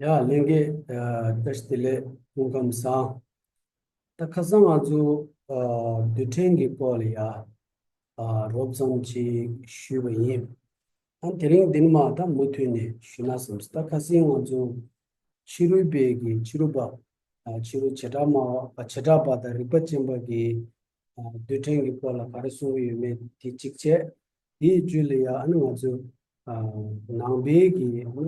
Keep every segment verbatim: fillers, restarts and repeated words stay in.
ཡ་ལྷན་རྒྱས། ཨ་བཀྲ་ཤིས་བདེ་ལེགས། སྐུ་ཁམས་བཟང་། ད་ཁ་སང་ང་ཚོ་ཨ་རྡུལ་ཕྲན་གྱི་སྐོར་ལ་ཡ་ཨ་རོབ་ཙམ་ཅིག་ཞུས་པ་ཡིན། ཨ་དེ་རིང་འདི་ནས་མར་ད་མུ་མཐུད་ནས་ཞུས་ན་བསམས། ད་ཁ་སང་ང་ཚོ་ཕྱི་རོལ་པའི་གི་ཕྱི་རོལ་པ། ཨ་ཕྱི་རོལ་བྱེ་བྲག་སྨྲ་བ། ཨ་བྱེ་བྲག་པ་དང་རིགས་པ་ཅན་པ་གི་ཨ་རྡུལ་ཕྲན་གྱི་སྐོར་ལ་ག་རེ་གསུང་གི་ཡོད་མེད་དེ་གཅིག་བྱས། དེའི་རྗེས་ལ་ཡ་ཨ་ནི་ང་ཚོ་ཨ་ནང་པའི་གི་ཨ་ནི་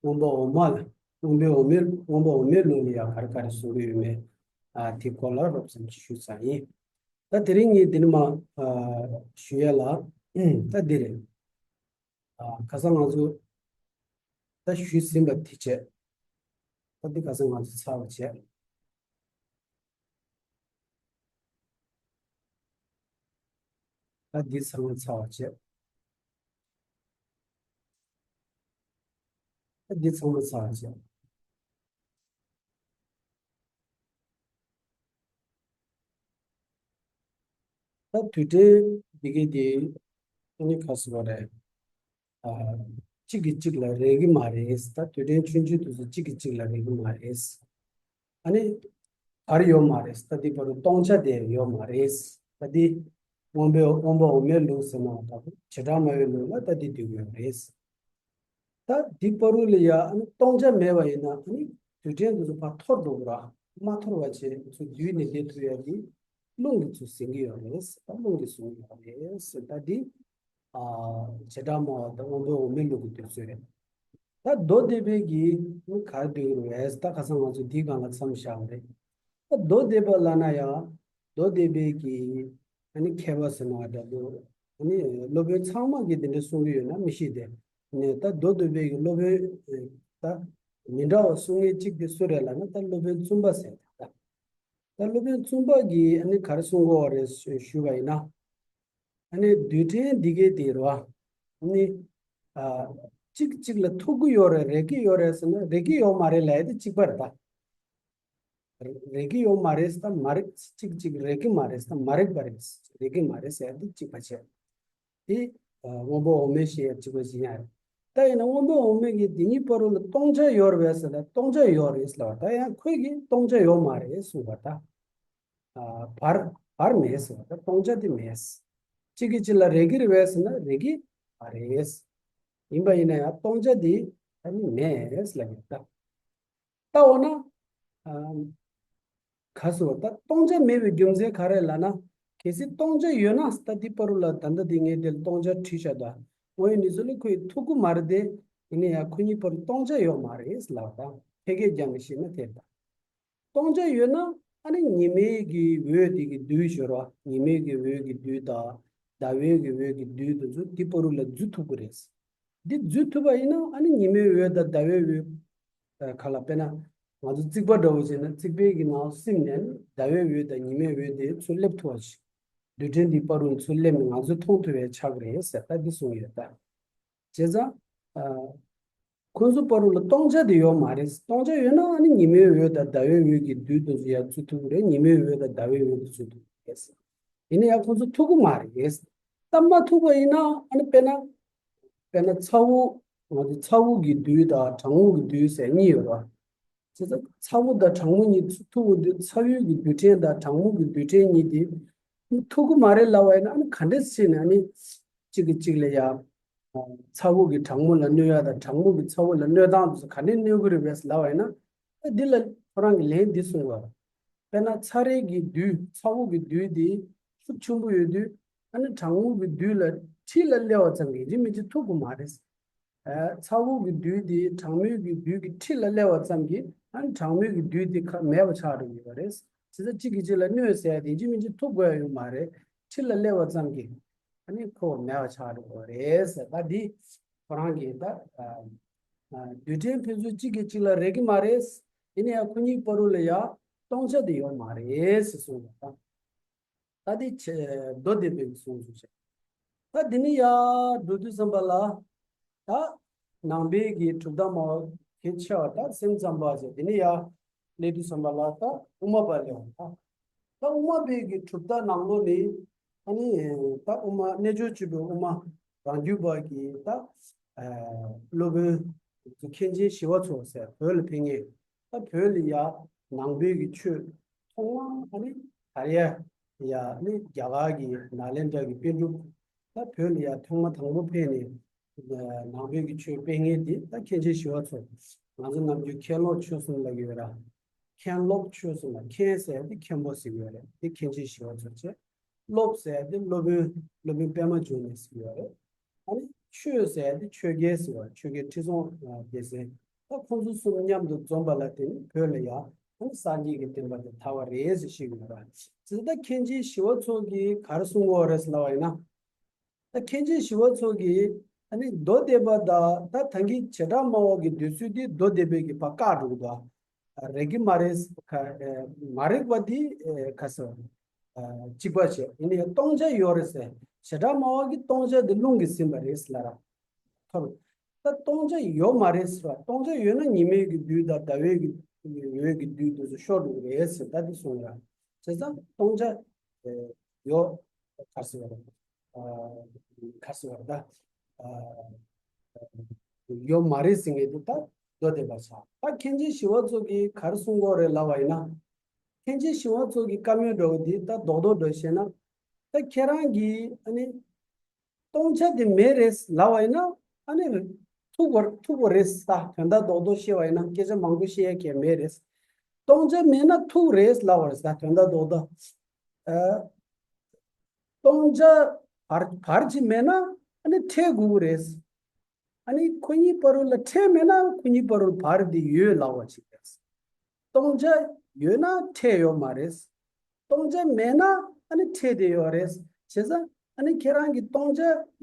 མངོན་པ་འོག་མ་ལ། མངོན་པའི་འོག་མའི། མངོན་པ་འོག་མའི་ལུགས་ལ་ཡ་ག་རེ་ག་རེ་གསུང་གི་ཡོད་མེད། ཨ་དེའི་སྐོར་ལ་རོབ་ཙམ་ཅིག་ཞུས་ཚར་ཡིན། ད་དེ་རིང་ངས་འདི་ནས་མར་ཨ་ཞུ་ཡ་ལ་ད་འདི་རེད། ཨ་ཁ་སང་ང་ཚོ་ད་ཞུས་ཟིན་པ་དེ་བྱས། ད་འདི་ཁ་སང་ང་ཚོ་ཚར་བ་བྱས། ད་འདི་ཚང་མ་ཚར་བ་བྱས། ད་འདི་ཚང་མ་ཚར་བ་བྱས། ད་རྡུལ་ཕྲན་འདི་གའི་དེ་ཨ་ནི་ག་ཟེར་བ་རེད། ཨ་གཅིག་གིས་གཅིག་ལ་རེག་གི་མ་རེད། ད་རྡུལ་ཕྲན་ཆུང་ཆུང་དེ་ཚོ་གཅིག་གིས་གཅིག་ལ་རེག་གི་མ་རེད། ཨ་ནི་ག་རེ་ཡོད་མ་རེད། ད་འདི་བར་དུ་སྟོང་ཆ་དེ་ཡོད་མ་རེད། ད་འདི་མངོན་པའི། མངོན་པ་འོག་མའི་ལུགས་ཟེར་ན་ད་བྱེ་བྲག་སྨྲ་བའི་ལུགས་ལ་ད་འདི་འདུས་ཡོད་རེད། ད་འདི་བར་དུ་ལ་ཡ་ཨ་ནི་སྟོང་ཆ་མེད་པ་ཡིན་ན་ཨ་ནི་རྡུལ་ཕྲན་དེ་ཚོ་ཕར་འཐོར་འགྲོ་གི་ར། མ་འཐོར་བ་བྱས་ཚུར་བསྡུས་ནས་བསྡད་ཐུབ་ཡ་དེ་རླུང་གིས་ཚུར་ཟིན་གྱི་ཡོད་རེད། ད་རླུང་གིས་བཟུང་གི་ཡོད་རེད་ཟེར། ད་འདི་ཨ་བྱེ་བྲག་སྨྲ་བ་དང་མངོན་པའི་འོག་མའི་ལུགས་ཀྱི་འདོད་ཚུལ་རེད། ད་མདོ་སྡེ་པའི་གི་ནི་ག་རེ་འདོད་ཀྱི་རེད། ད་ཁ་སང་ང་ཚོ་འདིའི་སྒང་ལ་མཚམས་བཞག་པ་རེད། ད་མདོ་སྡེ་པ་ལབ་ན་ཡང་མདོ་སྡེ་པའི་གི་ཨ་ནི་མཁས་པ་ཟེར་ན་འདྲ་འདུག་ཨ་ནི་སློབ་དཔོན་ཚང་མ་གིས་འདི་འདྲ་གསུང་གི་ཡོད་ན་མི་ཤེས་ཏེ། ནས་ད་མདོ་སྡེ་པའི་གི་སློབ་དཔོན་ད་མི་འདྲ་བ་གསུང་མཁན་གཅིག་དེ་སུ་རེད་ལབ་ན་ད་སློབ་དཔོན་བཙུན་པ་ཟེར་ད། ད་སློབ་དཔོན་བཙུན་པ་གིས་ཨ་ནི་ག་རེ་གསུང་གི་ཡོད་རེད་ཞུས་པ་ཡིན་ན། ཨ་ནི་རྡུལ་ཕྲན་འདི་གའི་དེ་རེད་བ། ཨ་ནི་ཨ་གཅིག་གཅིག་ལ་ཐུག་གི་ཡོད་རེད། རེག་གི་ཡོད་རེད་ཟེར་ན་རེག་གི་ཡོད་མ་རེད་ལབ་ཡ་དེ་གཅིག་པ་རེད་ད། རེག་གི་ཡོད་མ་རེད་ད་མ་རེད། གཅིག་གཅིག་རེག་གི་མ་རེད་ད་མ་རེད་པ་རེད། རེག་གི་མ་རེད་ཟེར་ཡ་དེ་གཅིག་པ་བྱས། དེ་ཨ་མངོན་པ་འོག་མའི་བཤད་ཡ་གཅིག་པ་ཞིག་ཡང་རེད། ད་ཡིན་ན་མངོན་པ་འོག་མའི་གི་འདི་གཉིས་བར་དུ་ལ་སྟོང་ཆ་ཡོད་རེད་ཟེར་ད་སྟོང་ཆ་ཡོད་རེད་ཟེར་ལ་ད་ཡང་ཁོས་གི་སྟོང་ཆ་ཡོད་མ་རེད་གསུངས་པ་ད། ཨ་བར་བར་མེད་ཟེར་བ་ད་སྟོང་ཆ་དེ་མེད། གཅིག་གིས་གཅིག་ལ་རེག་གི་རེད་པས་ཟེར་ན་རེག་གི་མ་རེད། ཡིན་པ་ཡིན་ན་ཡང་སྟོང་ཆ་དེ་ཨ་ནི་མེད་ལབ་ཡོད་ད། ད་འོ་ན་ཨ་ག་ཟེར་བ་ད་སྟོང་ཆ་མེད་པའི་རྒྱུ་མཚན་ག་རེ་ལབ་ན། གལ་སྲིད་སྟོང་ཆ་ཡོད་ན་ད་འདི་བར་དུ་ལ་ད་ལྟ་འདི་ངས་དེ་ལ་སྟོང་ཆ་བྲིས་བཞག་ད། དངོས་ཡོད་གནས་ཚུལ་ལ་ཁོས་ཐུག་གི་མ་རེད་དེ། ཡིན་ན་ཡང་ཁོ་གཉིས་བར་དུ་སྟོང་ཆ་ཡོད་མ་རེད་ལབ་ད། ཕལ་སྐད་རྒྱག་ནས་བཤད་ན་དེ་ད། སྟོང་ཆ་ཡོད་ན་ཨ་ནི་ཉི་མའི་གི་འོད་དེ་གི་རྡུལ་ཞོར་བ་ཉི་མའི་གི་འོད་ཀྱི་རྡུལ་དང་ཟླ་བའི་གི་འོད་ཀྱི་རྡུལ་དེ་ཚོ་འདི་བར་དུ་ལ་འཛུལ་ཐུབ་ཀྱི་རེད། འདི་འཛུལ་ཐུབ་པ་ཡིན་ན་ཨ་ནི་ཉི་མའི་འོད་དང་ཟླ་བའི་འོད། ཨ་ག་ལ་དཔེར་ན་ང་ཚོ་རྩིག་པ་འདྲ་བོ་བྱས་ན་རྩིག་པའི་གི་ནང་སིམ་ནས་ཨ་ནི་ཟླ་བའི་འོད་དང་ཉི་མའི་འོད་དེ་ཚུར་སླེབས་ཐུབ་པ་ཞིག་རྡུལ་ཕྲན་འདི་བར་དུ་ཚུར་སླེབས་ནས་ང་ཚོས་མཐོང་ཐུབ་པ་ཆགས་ཀྱི་རེད་ཟེར་ད་འདི་གསུངས་ཡོད་ད། བྱས་ཙང་ཨ། ཁོང་ཚོ་བར་དུ་ལ་སྟོང་ཆ་དེ་ཡོད་མ་རེད། སྟོང་ཆ་ཡོད་ན་ཨ་ནི་ཉི་མའི་འོད་དང་ཟླ་བའི་འོད་ཀྱི་རྡུལ་དེ་ཚོ་ཡར་ཚུར་ཐུག་གི་རེད། ཉི་མའི་འོད་དང་ཟླ་བའི་འོད་དེ་ཚུར་ཐུག་གི་རེད། ཡིན་ན་ཡང་ཁོང་ཚོ་ཐུག་གི་མ་རེད། ད་མ་ཐུག་པ་ཡིན་ན་ཨ་ནི་དཔེར་ན་དཔེར་ན་ཚ་བོ། ང་ཚོ་ཚ་བོ་གི་རྡུལ་དང་གྲང་མོ་གི་རྡུལ་ཟེར་གཉིས་ཡོད་རེད། བྱས་ཙང་ཚ་བོ་དང་གྲང་མོ་གཉིས་ཚུར་ཐུག་གི་འདུག་ཚ་བོའི་གི་རྡུལ་ཕྲན་དང་གྲང་མོ་གི་རྡུལ་ཕྲན་གཉིས་དེ་ཐུག་གི་མ་རེད་ལབ་པ་ཡིན་ན་ཨ་ནི་ག་འདྲས་བྱས་ནས་ཨ་ནི་གཅིག་གིས་གཅིག་ལ་ཡ། ཚ་བོ་གིས་གྲང་མོ་ལ་གནོད་ཡ་དང་གྲང་མོ་གིས་ཚ་བོ་ལ་གནོད་སྟངས་དེ་ཚོ་ག་ནས་གནོད་ཀྱི་རེད་པས་ལབ་པ་ཡིན་ན། ཨ་འདི་ལ་ཁོ་རང་གིས་ལན་འདི་གསུངས་པ། དཔེར་ན་ཚ་རེག་གི་རྡུལ་ཚ་བོ་གི་རྡུལ་དེ་ཤུགས་ཆེན་པོ་ཡོད་དུས་ཨ་ནི་གྲང་མོ་གི་རྡུལ་ལ་འཁྲིས་ལ་སླེབས་པ་ཙམ་གྱིས་ཡིན་གཅིག་མིན་གཅིག་ཐུག་གི་མ་རེད། ཨ་ཚ་བོ་གི་རྡུལ་དེ་གྲང་མོའི་གི་རྡུལ་གྱི་འཁྲིས་ལ་སླེབས་པ་ཙམ་གྱིས་ཨ་ནི་གྲང་མོའི་གི་རྡུལ་དེ་ཁ་མེད་པ་ཆགས་འགྲོ་གི་ཡོད་རེད། བྱས་ཙང་གཅིག་གིས་གཅིག་ལ་གནོད་ཟེར་ཡ་དེ་ཡིན་གཅིག་མིན་གཅིག་ཐུག་དགོས་ཡ་ཡོད་མ་རེད། འཁྲིས་ལ་སླེབས་པ་ཙམ་གྱིས། ཨ་ནི་ཁོ་མེད་པ་ཆགས་འགྲོ་གི་རེད་ཟེར་ད་འདི་ཁོ་རང་གིས་ད་ཨ་ཨ་རྡུལ་ཕྲན་ཕན་ཚུན་གཅིག་གིས་གཅིག་ལ་རེག་གི་མ་རེད། ཡིན་ན་ཡང་ཁོ་གཉིས་བར་དུ་ལ་ཡ་སྟོང་ཆ་དེ་ཡོད་མ་རེད་ཟེར་གསུངས་པ་དང་། ད་འདི་ཆེ་མདོ་སྡེ་པའི་གསུང་ཞུ་བྱས། ད་འདི་ནི་ཡ་འགྲོ་དུས་ཙམ་པ་ལ། ད་ནང་པའི་གི་གྲུབ་མཐའ་སྨྲ་བ་གལ་ཆེ་བ་ད་སེམས་ཙམ་པ་བྱས་འདི་ནི་ཡ་སླེབས་དུས་ཙམ་པ་ལ་ད་དབུ་མ་པ་སླེབས་པ་ད། ད་དབུ་མ་པའི་གི་གྲུབ་མཐའ་ནང་ལོགས་ནི་ཨ་ནི་ད་དབུ་མ་རྣལ་འབྱོར་སྤྱོད་པའི་དབུ་མ་རང་རྒྱུད་པ་གི་ད་ཨ་སློབ་དཔོན་ མཁན་ཆེན་ཞི་བ་འཚོ་ཟེར་བོད་ལ་ཕེབས་མཁན། ད་བོད་ལ་ཡ་ནང་པའི་གི་ཆོས་ཐོག་མ་ཨ་ནི་ག་རེ་ཡ་ཡ་ཨ་ནི་རྒྱ་གར་གི་ནཱ་ལེནྡྲ་གི་པཎ་གྲུབ། ད་བོད་ལ་ཡ་ཐེངས་མ་དང་པོ་ཕེབས་ནས་ནང་པའི་གི་ཆོས་སྤེལ་མཁན་དེ་ད་མཁན་ཆེན་ཞི་བ་འཚོ། ང་ཚོ་ནམ་རྒྱུན་མཁན་སློབ་ཆོས་གསུམ་ལབ་ཀྱི་ཡོད་ར། མཁན་སློབ་ཆོས་གསུམ་ལ་མཁན་ཟེར་དེ་མཁན་པོ་ཟེར་གྱི་ཡོད་རེད། དེ་མཁན་ཆེན་ཞི་བ་འཚོ་བྱས། སློབ་ཟེར་དེ་སློབ་དཔོན། སློབ་དཔོན་པད་མ་འབྱུང་གནས་ཟེར་གྱི་ཡོད་རེད། ཨ་ནི་ཆོས་ཟེར་དེ་ཆོས་རྒྱལ་ཟེར་བ། ཆོས་རྒྱལ་ཁྲི་སྲོང་ལྡེ་བཙན། ད་ཁོང་ཚོ་གསུམ་མཉམ་དུ་འཛོམས་པ་ལ་བརྟེན་བོད་ལ་ཡང་ཨ་ནི་སངས་རྒྱས་ཀྱི་བསྟན་པ་དེ་དར་བ་རེད་ཟེར་བཤད་ཀྱི་ཡོད་ར། ཙི་ད་མཁན་ཆེན་ཞི་བ་འཚོ་གིས་ག་རེ་གསུང་གི་ཡོད་རེད་ཟེར་ལབ་པ་ཡིན་ན། ད་མཁན་ཆེན་ཞི་བ་འཚོ་གིས་ཨ་ནི་མདོ་སྡེ་པ་དང་ད་ད་གིན་བྱེ་བྲག་སྨྲ་བ་གི་འདོད་ཚུལ་དེ་མདོ་སྡེ་པའི་གི་ཕར་བཀག་འགྲོ་གི་འདུག་རེད་ཀྱི་མ་རེད། ཁ་ཨེ་མ་རིག་པ་འདི་ཨེ་ཁ་སོ་ཨ་གཅིག་པ་བྱས། ཡིན་ནའི་སྟོང་ཆ་ཡོད་རེད་ཟེར། བྱེ་བྲག་སྨྲ་བ་གི་སྟོང་ཆ་འདི་རླུང་གིས་ཟིན་པ་རེད་ཟེར་ལབ་ར། ཐོབ། ད་སྟོང་ཆ་ཡོད་མ་རེད་ཟེར་བ། སྟོང་ཆ་ཡོད་ན་ཉི་མའི་གི་རྡུལ་དང་ཟླ་བའི་གི་འོད་ཀྱི་རྡུལ་དེ་ཚོ་ཤོར་འགྲོ་གི་རེད་ཟེར། ད་འདི་གསུངས་ར། བྱས་ཙང་སྟོང་ཆ་ཨེ་ཡོད་ཁ་སོ་ར། ཨ་ཁ་སོ་ར་ད། ཨ་ཡོད་མ་རེད་ཟེར་མཁན་དེ་ད་མདོ་སྡེ་པ་ཆགས། ད་མཁན་ཆེན་ཞི་བ་འཚོ་གིས་ག་རེ་གསུང་གི་ཡོད་རེད་ལབ་པ་ཡིན་ན། མཁན་ཆེན་ཞི་བ་འཚོ་གི་བཀའ་མོལ་འདྲ་བོ་འདི་ད་རྡོག་རྡོག་འདྲ་བཤད་ན། ད་ཁྱེད་རང་གིས་ཨ་ནི་སྟོང་ཆ་དེ་མེད་རེད་ལབ་པ་ཡིན་ན། ཨ་ནི་ཐུག་པ་ཐུག་པ་རེད་ད། དོན་དག་རྡོག་རྡོག་བཤད་པ་ཡིན་ན། སྐད་ཆ་མང་པོ་བཤད་ཡ་གལ་མེད་རེད། སྟོང་ཆ་མེད་ན་ཐུག་རེད་ལབ་པ་རེད་ད། དོན་དག་རྡོག་རྡོག་ཨ། སྟོང་ཆ་བར་བར་གཅིག་མེད་ན་ཨ་ནི་ཕྲད་དགོས་ཀྱི་རེད། ཨ་ནི་ཁོ་གཉིས་བར་དུ་ལ་ཕྲད་མེད་ན་ཁོ་གཉིས་བར་དུ་བར་དེ་ཡོད་ལབ་པ་ཅིག་རེད། སྟོང་ཆ་ཡོད་ན་ཕྲད་ཡོད་མ་རེད། སྟོང་ཆ་མེད་ན་ཨ་ནི་ཕྲད་དེ་ཡོད་རེད། བྱས་ཙང་ཨ་ནི་ཁྱེད་རང་གིས་སྟོང་ཆ་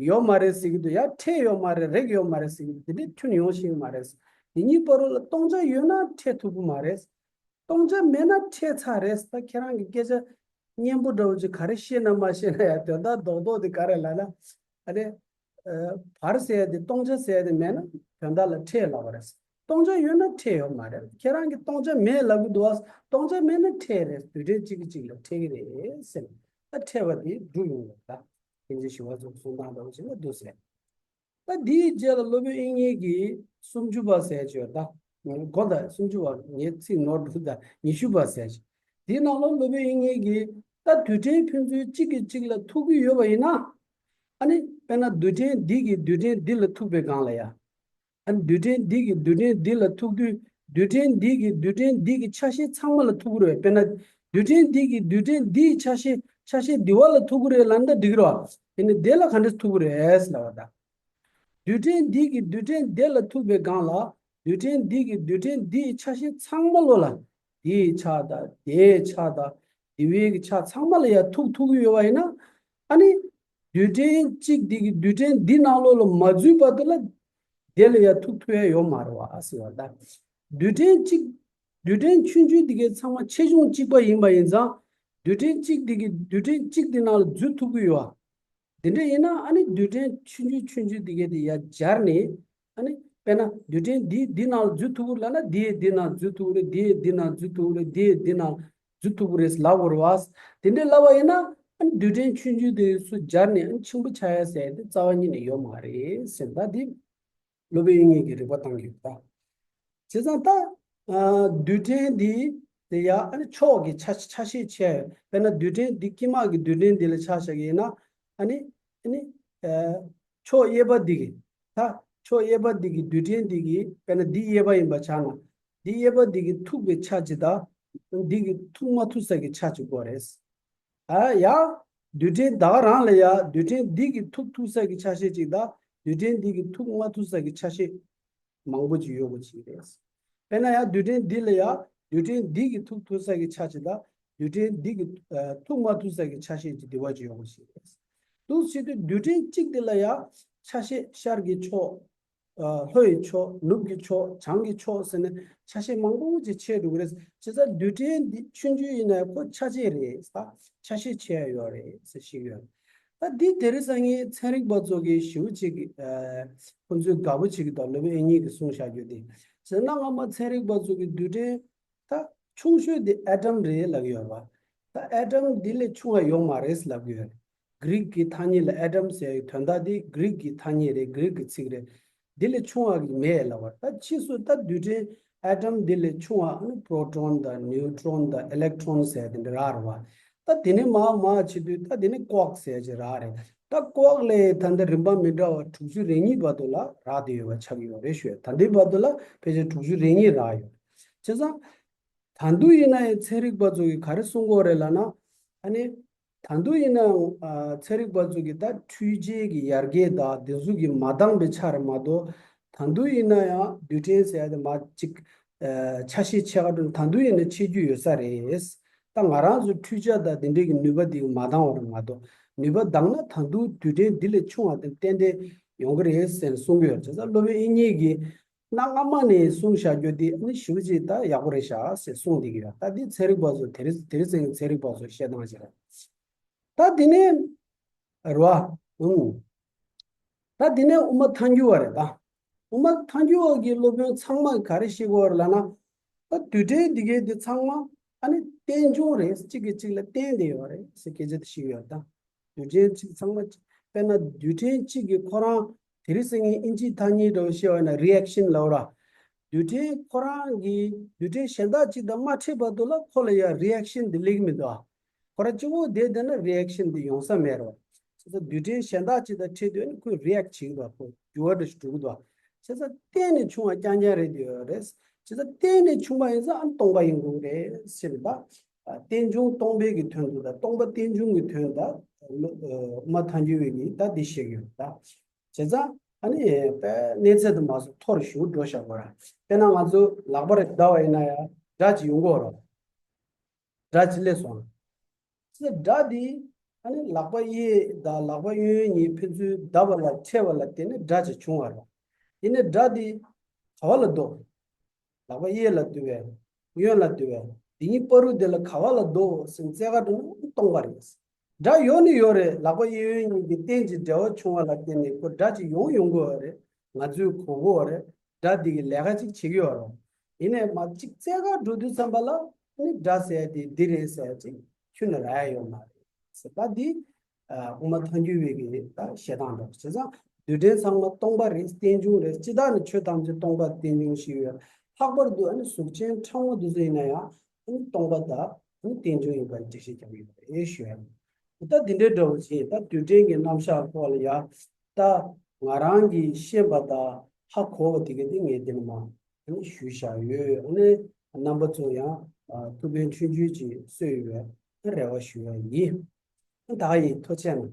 ཡོད་མ་རེད་ཟེར་གྱི་འདུག་ཡ་ཕྲད་ཡོད་མ་རེད། རེག་ཡོད་མ་རེད་ཟེར་གྱི་འདུག་དེ་འདྲའི་མཐུན་ཡོང་ཤེས་ཀྱི་མ་རེད། དེ་གཉིས་བར་དུ་ལ་སྟོང་ཆ་ཡོད་ན་ཕྲད་ཐུབ་ཀྱི་མ་རེད། སྟོང་ཆ་མེད་ན་ཕྲད་ཚར་རེད། ད་ཁྱེད་རང་གི་སྐད་ཆ་སྙན་པོ་འདྲ་བོ་ཅིག་ག་རེ་བཤད་ན་མ་བཤད་ན་ཡང་དོན་དག་རྡོག་རྡོག་དེ་ག་རེ་ལབ་ན། ཨ་རེ། ཨ་བར་ཟེར་ཡ་དེ་སྟོང་ཆ་ཟེར་ཡ་དེ་མེད་ན་དོན་དག་ལ་ཕྲད་ལབ་པ་རེད། སྟོང་ཆ་ཡོད་ན་ཕྲད་ཡོད་མ་རེད། ཁྱེད་རང་གིས་སྟོང་ཆ་མེད་ལབ་གི་འདུག་བ། སྟོང་ཆ་མེད་ན་ཕྲད་རེད། རྡུལ་ཕྲན་གཅིག་གིས་གཅིག་ལ་ཕྲད་ཀྱི་རེད་ཟེར། ད་ཕྲད་པ་དེ་འགྲུབ་ཡོང་བ་ད། དེ་འདྲའི་ཞི་བ་འཚོ་གསུང་སྟངས་འདྲ་བོ་ཅིག་ལ་འདུག་ཟེར། ད་འདིའི་རྗེས་ལ་སློབ་དཔོན་དབྱིག་གཉེན་གྱིས་སུམ་ཅུ་པ་ཟེར་ཅིག་ཡོད་ད། གོ་ད་སུམ་ཅུ་པ་ངའི་ཚིག་ནོར་འདུག་ད་ཉི་ཤུ་པ་ཟེར་ཅིག་དེའི་ནང་ལ་སློབ་དཔོན་དབྱིག་གཉེན་གྱིས་ད་རྡུལ་ཕྲན་ཕན་ཚུན་གཅིག་གིས་གཅིག་ལ་ཐུག་གི་ཡོད་པ་ཡིན་ན། ཨ་ནི་དཔེར་ན་རྡུལ་ཕྲན་འདི་གིས་རྡུལ་ཕྲན་འདི་ལ་ཐུག་པའི་སྒང་ལ་ཡ། ཨ་ནི་རྡུལ་ཕྲན་འདི་གིས་རྡུལ་ཕྲན་འདི་ལ་ཐུག་དུས་རྡུལ་ཕྲན་འདི་གིས་རྡུལ་ཕྲན་འདི་གི་ཆ་ཤས་ཚང་མ་ལ་ཐུག་གི་རེད། དཔེར་ན་རྡུལ་ཕྲན་འདི་གིས་རྡུལ་ཕྲན་འདིའི་ཆ་ཤས་ཆ་ཤས་འདི་བ་ལ་ཐུག་གི་རེད་ལབ་ན་འགྲིག་གི་རེད་བ། དེ་ནི་དེ་ལ་ག་འདྲས་ཐུག་གི་རེད་ལབ་པ་དང་། རྡུལ་ཕྲན་འདི་གིས་རྡུལ་ཕྲན་དེ་ལ་ཐུག་པའི་སྒང་ལ་རྡུལ་ཕྲན་འདི་གིས་རྡུལ་ཕྲན་འདིའི་ཆ་ཤས་ཚང་མ་ལོ་ལ་དེའི་ཆ་དང་དེའི་ཆ་དང་དེ་བའི་གི་ཆ་ཚང་མ་ལ་ཡ་ཐུག་ཐུག་གི་ཡོད་པ་ཡིན་ན། ཨ་ནི་རྡུལ་ཕྲན་གཅིག་འདི་གིས་རྡུལ་ཕྲན་འདི་ནང་ལོགས་ལ་མ་འཛུལ་བར་དུ་ལ་དེ་ལ་ཡ་ཐུག་ཐུབ་ཡ་ཡོད་མ་རེད་བ་ཟེར་བ་ད། རྡུལ་ཕྲན་གཅིག་རྡུལ་ཕྲན་ཆུང་ཆུང་འདི་གའི་ཚང་མ་ཆེ་ཆུང་གཅིག་པ་ཡིན་པ་ཡིན་ཙང་། རྡུལ་ཕྲན་གཅིག་འདི་གིས་རྡུལ་ཕྲན་གཅིག་འདི་ནང་ལ་འཛུལ་ཐུབ་ཀྱི་ཡོད་བ། དེ་འདྲ་ཡིན་ན་ཨ་ནི་རྡུལ་ཕྲན་ཆུང་ཆུང་ཆུང་ཆུང་འདི་གའི་དེ་ཡ་སྦྱར་ནས། ཨ་ནི་དཔེར་ན་རྡུལ་ཕྲན་འདི་འདི་ནང་ལ་འཛུལ་ཐུབ་ཀྱི་རེད་ལབ་ན་འདི་ཡི་འདི་ནང་འཛུལ་ཐུབ་ཀྱི་རེད། འདི་ཡི་འདི་ནང་འཛུལ་ཐུབ་ཀྱི་རེད། འདི་ཡི་འདི་ནང་འཛུལ་ཐུབ་ཀྱི་རེད་ལབ་དགོས་རེད་བ། དེ་འདྲ་ལབ་པ་ཡིན་ན་ཨ་ནི་རྡུལ་ཕྲན་ཆུང་ཆུང་དེ་ཚོ་སྦྱར་ནས་ཨ་ནི་ཆེན་པོ་ཆགས་ཡ་ཟེར་ཡ་དེ་རྩ་བ་ཉིད་ནས་ཡོད་མ་རེད་ཟེར་ད་འདི། སློབ་དཔོན་དབྱིག་གཉེན་གྱིས་རིགས་པ་བཏང་གི་ཡོད་པ། བྱས་ཙང་ད། ཨ་རྡུལ་ཕྲན་འདི་དེ་ཡ་ཨ་ནི་ཕྱོགས་ཀྱི་ཆ་ཆ་ཤས་ཕྱེ་ཡ་ཡོད། དཔེར་ན་རྡུལ་ཕྲན་འདི་དཀྱིལ་མ་གི་རྡུལ་ཕྲན་འདི་ལ་ཆ་བཞག་གི་ཡིན་ན། ཨ་ནི་ཨ་ནི་ཨ་ཕྱོགས་གཡས་པ་འདི་གི་ད་ཕྱོགས་གཡས་པ་འདི་གི་རྡུལ་ཕྲན་འདི་གི་དཔེར་ན་འདི་གཡས་པ་ཡིན་པ་ཆགས་ན། འདི་གཡས་པ་འདི་གི་ཐུག་པའི་ཆ་གཅིག་དང་། འདི་གི་ཐུག་མ་ཐུབ་ས་གི་ཆ་གཅིག་དགོས་རེད། ཨ་ཡ། རྡུལ་ཕྲན་ད་ག་རང་ལ་ཡ་རྡུལ་ཕྲན་འདི་གི་ཐུག་ཐུབ་ས་གི་ཆ་ཤས་གཅིག་དང་རྡུལ་ཕྲན་འདི་གི་ཐུག་མ་ཐུབ་ས་གི་ཆ་ཤས་མང་པོ་ཅིག་ཡོད་པ་ཅིག་རེད། དཔེར་ན་ཡ་རྡུལ་ཕྲན་འདི་ལ་ཡ་རྡུལ་ཕྲན་འདི་གི་ཐུག་ཐུབ་ས་གི་ཆ་ཤས་དང་རྡུལ་ཕྲན་འདི་གི་ཨ་ཐུག་མ་ཐུབ་ས་གི་ཆ་ཤས་ཀྱི་འདི་བ་ཅིག་ཡོད་པ་ཅིག་རེད། འདུག་བྱེད་དུས་རྡུལ་ཕྲན་གཅིག་འདི་ལ་ཡ་ཆ་ཤས་ཤར་གྱི་ཕྱོགས། ཨ་ལྷོ་ཡི་ཕྱོགས། ནུབ་ཀྱི་ཕྱོགས། བྱང་གི་ཕྱོགས་ཟེར་ནས་ཆ་ཤས་མང་པོ་ཅིག་ཕྱེ་འགྲོ་གི་རེད། བྱས་ཙང་རྡུལ་ཕྲན་འདི་ཆུང་ཆུང་ཡིན་ན་ཡང་ཁོ་ཆ་ཤས་རེད་ད། ཆ་ཤས་ཕྱེ་ཡ་ཡོད་རེད་ཟེར་ཞིག་ཡོད། ད་འདི་དེ་རིང་སང་ཉིན་ཚན་རིག་པ་ཚོ་གིས་ཞེ་པོ་ཅིག་གི་ཨ་ཁོ་ཚོའི་དགའ་པོ་བྱེད་ཀྱི་འདུག་སློབ་དཔོན་དབྱིག་གཉེན་གྱིས་གསུངས་བཞག་རྒྱུ་དེ། ཟེར་ན་སྔ་མ་ཚན་རིག་པ་ཚོ་གིས་རྡུལ་ཕྲན་ད་ཆུང་ཤོས་དེ་ཨེ་ཊམ་རེད་ལབ་ཀྱི་ཡོད་པ། ད་ཨེ་ཊམ་འདི་ལས་ཆུང་བ་ཡོད་མ་རེད་ལབ་ཀྱི་ཡོད། གྷི་རིག་གི་ཐ་སྙད་ལ་ཨེ་ཊམ་ཟེར་བའི་དོན་དག་འདི་གྷི་རིག་གི་ཐ་སྙད་རེད། གྷི་རིག་གི་ཚིག་རེད། འདི་ལས་ཆུང་བ་གི་མེད་ལབ་པ། ད་ཕྱིས་སུ་ད་རྡུལ་ཕྲན་ཨེ་ཊམ་འདི་ལས་ཆུང་བ་ཨ་ནི་པྲོ་ཊོན་དང་ནིའུ་ཊོན་དང་ཨི་ལེག་ཊོན་ཟེར་དེ་འདྲ་རག་རེད་བ། ད་དེ་ནས་མར་མར་བྱེད་དུས་ད་དེ་ནས་ཀོག་ཟེར་ཅིག་རག་རེད། ད་ཀོག་ལས་ད་ལྟ་རིམ་པ་མི་འདྲ་བ་དྲུག་ཅུ་རེ་གཉིས་བར་དུ་ལ་རག་བསྡད་ཡོད་པ་ཆགས་ཀྱི་ཡོད་རེད་ཞུ། ད་ལྟའི་བར་དུ་ལ་ཕལ་ཆེར་དྲུག་ཅུ་རེ་གཉིས་རག་ཡོད། བྱས་ཙང་ད་དུང་ཡིན་ན་ཡང་ཚན་རིག་པ་ཚོ་གིས་ག་རེ་གསུང་གི་ཡོད་རེད་ལབ་ན། ཨ་ནི་ད་དུང་ཡིན་ན་ཡང་ཚན་རིག་པ་ཚོ་གིས་ད་འཕྲུལ་ཆས་ཀྱི་ཡར་རྒྱས་དང་དེ་ཚོ་གིས་མ་འདང་པའི་ཆ་རེད་མ་གཏོགས། ད་དུང་ཡིན་ན་ཡང་རྡུལ་ཕྲན་ཟེར་ཡ་དེ་མར་ཅིག་ཆ་ཤས་ཆེ་ག་འགྲོ་ད་དུང་ཡིན་ན་ཆེ་རྒྱུ་ཡོད་ས་རེད། ད་ང་རང་ཚོ་འཕྲུལ་ཆས་དང་དེ་འདྲས་ཀྱི་ནུས་པ་དེ་གིས་མ་འདང་བ་རེད་མ་གཏོགས། ནུས་པ་འདང་ན་ད་དུང་རྡུལ་ཕྲན་འདི་ལས་ཆུང་བ་དེ་ཏན་ཏན་ཡོང་གི་རེད་ཟེར་གསུང་གི་ཡོད། བྱས་ཙང་སློབ་དཔོན་དབྱིག་གཉེན་གྱིས་གནའ་སྔ་མ་ནས་གསུངས་བཞག་རྒྱུ་དེ་ཨ་ནི་ཞེ་པོ་ཅིག་ད་ཡག་པོ་རེད་ཤག་ཟེར་གསུངས་བསྡད་ཀྱི་ཡོད། ད་འདི་ཚན་རིག་པ་ཚོ་དེ་རིང་དེ་རིང་སང་ཉིན་ཚན་རིག་པ་ཚོ་བཤད་སྟངས་ཅིག་རེད། ད་དེ་ནས་རེད་བ། ཨུམ། ད་དེ་ནས་དབུ་མ་ཐལ་འགྱུར་བ་རེད་ད། དབུ་མ་ཐལ་འགྱུར་བ་གི་སློབ་དཔོན་ཚང་མ་ག་རེ་བཤད་ཀྱི་ཡོད་རེད་ལབ་ན། ད་རྡུལ་ཕྲན་འདི་གའི་འདི་ཚང་མ་ཨ་ནི་རྟེན་འབྱུང་རེད། གཅིག་གིས་གཅིག་ལ་བརྟེན་བསྡད་ཡོད་རེད་ཟེར་སྐད་ཆ་དེ་བཤད་ཀྱི་ཡོད་ད། རྡུལ་ཕྲན་གཅིག་ཚང་མ་གཅིག་དཔེར་ན་རྡུལ་ཕྲན་གཅིག་གིས་ཁོ་རང་དེ་རིང་སང་ཉིན་ཨིན་ཇིའི་ཐ་སྙད་འདྲ་བོ་བཤད་པ་ཡིན་ན་རི་ཨེག་ཤན་ལབ་ར། རྡུལ་ཕྲན་ཁོ་རང་གིས་རྡུལ་ཕྲན་གཞན་དག་ཅིག་དང་མ་འཕྲད་བར་དུ་ལ་ཁོ་ལ་ཡང་རི་ཨེག་ཤན་དེ་སླེབས་ཀྱི་མི་འདུག་ཨ། ཁོ་རང་གཅིག་པོ་བསྡད་བསྡད་ན་རི་ཨེག་ཤན་དེ་ཡོང་ས་མེད་རེད་བ། བྱས་ཙང་རྡུལ་ཕྲན་གཞན་དག་ཅིག་དང་འཕྲད་དུས་ནི་ཁོས་རི་ཨེག་བྱེད་ཀྱི་འདུག་ཨ། ཁོ་འགྱུར་བ་འདྲ་ཞིག་འགྲོ་གི་འདུག་ཨ། བྱས་ཙང་གཏན་ནས་ཆུང་བ་རྐྱང་རྐྱང་རེད་འདུག་ཡོད་རེད། བྱས་ཙང་གཏན་ནས་ཆུང་བ་ཡིན་ཙང་ཨ་ནི་སྟོང་པ་ཡིན་དགོས་རེད་ཟེར་ནས་ད། རྟེན་འབྱུང་སྟོང་པའི་གི་དོན་དུ་དང་སྟོང་པ་རྟེན་འབྱུང་གི་དོན་དང་། དབུ་མ་ཐལ་འགྱུར་བའི་གི་ད་འདི་བཤད་ཀྱི་ཡོད་ད། བྱས་ཙང་ཨ་ནི་དཔེ་གནས་ཚད་དུ་མ་སོང་མཐོ་རུ་ཞུ་འགྲོ་བཞག་གོ་ར། དཔེར་ན་ང་ཚོ་ལག་པ་རེ་བརྡབས་པ་ཡིན་ན་ཡང་སྒྲ་ཅིག་ཡོང་གི་ཡོད་རེད། སྒྲ་ཅིག་སླེབས་སོང་། བྱས་ཙང་སྒྲ་འདི་ཨ་ནི་ལག་པ་གཡས་དང་ལག་པ་གཡོན་གཉིས་ཕན་ཚུན་བརྡབས་པ་ལ་འཕྲད་པ་ལ་བརྟེན་ནས་སྒྲ་ཅིག་བྱུང་བ་རེད། ཡིན་ནའི་སྒྲ་འདི་ག་བ་ལ་ལྡོག་ལག་པ་གཡས་ལ་ལྡོག་པས། གཡོན་ལ་ལྡོག་པས། འདི་གཉིས་བར་དུ་དེ་ལ་ག་བ་ལ་ལྡོག་ཟེར་བཙལ་ག་འགྲོ་ན་སྟོང་པ་རེད། སྒྲ་ཡོད་ནི་ཡོད་རེད། ལག་པ་གཡས་གཡོན་གཉིས་ཀྱི་རྟེན་གྱི་འབྲེལ་བ་བྱུང་བ་ལ་བརྟེན་ནས་ཁོ་སྒྲ་ཅིག་ཡོང་ཡོང་གི་ཡོད་རེད། ང་ཚོས་གོ་གི་ཡོད་རེད། སྒྲ་འདི་གི་ལས་ཀ་ཅིག་བྱེད་ཀྱི་ཡོད་རེད། ཡིན་ནའི་མ་གཅིག་བཙལ་ག་འགྲོ་དུས་ཙམ་པ་ལ་ནི་སྒྲ་ཟེར་ཡ་དེ་འདི་རེད་ཟེར་ཡ་ཅིག་ཁྱོན་ནས་རག་ཡ་ཡོད་མ་རེད་ཟེར་ད་འདི། ཨ། དབུ་མ་ཐལ་འགྱུར་བའི་གི་ད་བཤད་སྟངས་འདྲ་བོ། བྱས་ཙང་རྡུལ་ཕྲན་ཚང་མ་སྟོང་པ་རེད། རྟེན་འབྱུང་རེད། སྤྱིར་བཏང་ནི་ཆོས་ཐམས་ཅད་སྟོང་པ་རྟེན་འབྱུང་ཞིག་ཡོད། ལྷག་པར་དུ་ཨ་ནི་གཟུགས་ཅན་ཕྲ་མོ་འདི་ཚོ་ཡིན་ན་ཡང་ཨ་ནི་སྟོང་པ་དང་ཨ་ནི་རྟེན་འབྱུང་ཡིན་པར་འགྲེལ་བཤད་རྒྱག་གི་ཡོད་རེད་ཞུ་ཡ། ད་འདི་འདྲའི་འདྲ་བོ་བྱས་ད་རྡུལ་ཕྲན་གྱི་རྣམ་གཞག་སྐོར་ལ་ཡ་ད་ང་རང་གིས་ཤེས་པ་དང་ཧ་གོ་བ་དེ་ག་དེ་ངས་འདི་ནས་མར་ཨ་ནི་ཞུས་བཞག་ཡོད། ཨ་ནི་རྣམ་པ་ཚོ་ཡང་ཨ་ཐུགས་ཕན་ཆུང་ཆུང་ཅིག་གསོས་ཡོད་པའི་རེ་བ་ཞུ་ཡ་ཡིན། ད་ཡིན། ཐུགས་རྗེ་གནང་།